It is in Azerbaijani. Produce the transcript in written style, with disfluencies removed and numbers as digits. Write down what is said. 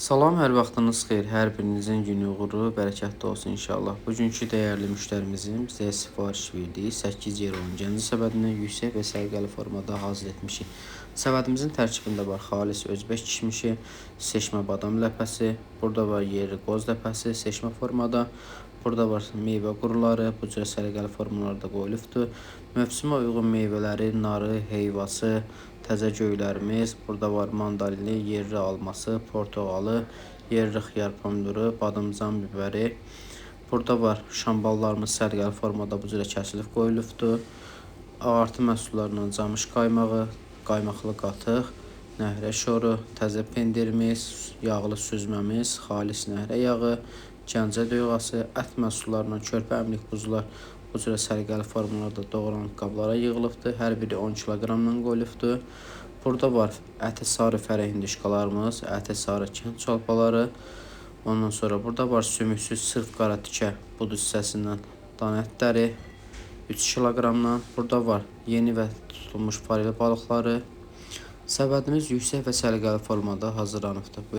Salam, hər vaxtınız xeyir. Hər birinizin günü uğurlu, bərəkətli olsun inşallah. Bugünkü dəyərli müştərimizin bizə sifariş verdiyi 8 yer olan Gəncə səbətini yüksək və səliqəli formada hazır etmişik. Səbətimizin tərkibində var xalis özbək kişmişi, seçmə badam ləpəsi, burada var yerli qoz ləpəsi seçmə formada, burada var meyvə quruları, bu cür səliqəli formalarda qoyulubdur. Mövsümə uyğun meyvələri, narı, heyvası, təzə göylərimiz, burada var mandalini, yerli alması, portoğalı, yerli xiyar pomidoru, badımcan bibəri. Burada var şamballarımız səliqəli formada bu cürə kəsilib qoyulubdur. Ağartı məhsullarından camış qaymağı, qaymaqlı qatıq, nəhrə şoru, təzə pendirimiz, yağlı süzməmiz, xalis nəhrə yağı, Gəncə döyğası, ət məhsullarından körpə əmlik quzular bu cürə səliqəli formalarda doğranıb qablara yığılıbdır. Hər biri 10 kiloqramdan qoyulubdur. Burada var əti sarı fərə hindişkalarımız, əti sarı kənd çolpaları. Ondan sonra burada var sümüksüz sırf qara tükə budu hissəsindən dana ətləri 3 kiloqramdan. Burada var yeni və tutulmuş farel balıqları. Səbətimiz yüksək və səliqəli formada hazırlanıbdır.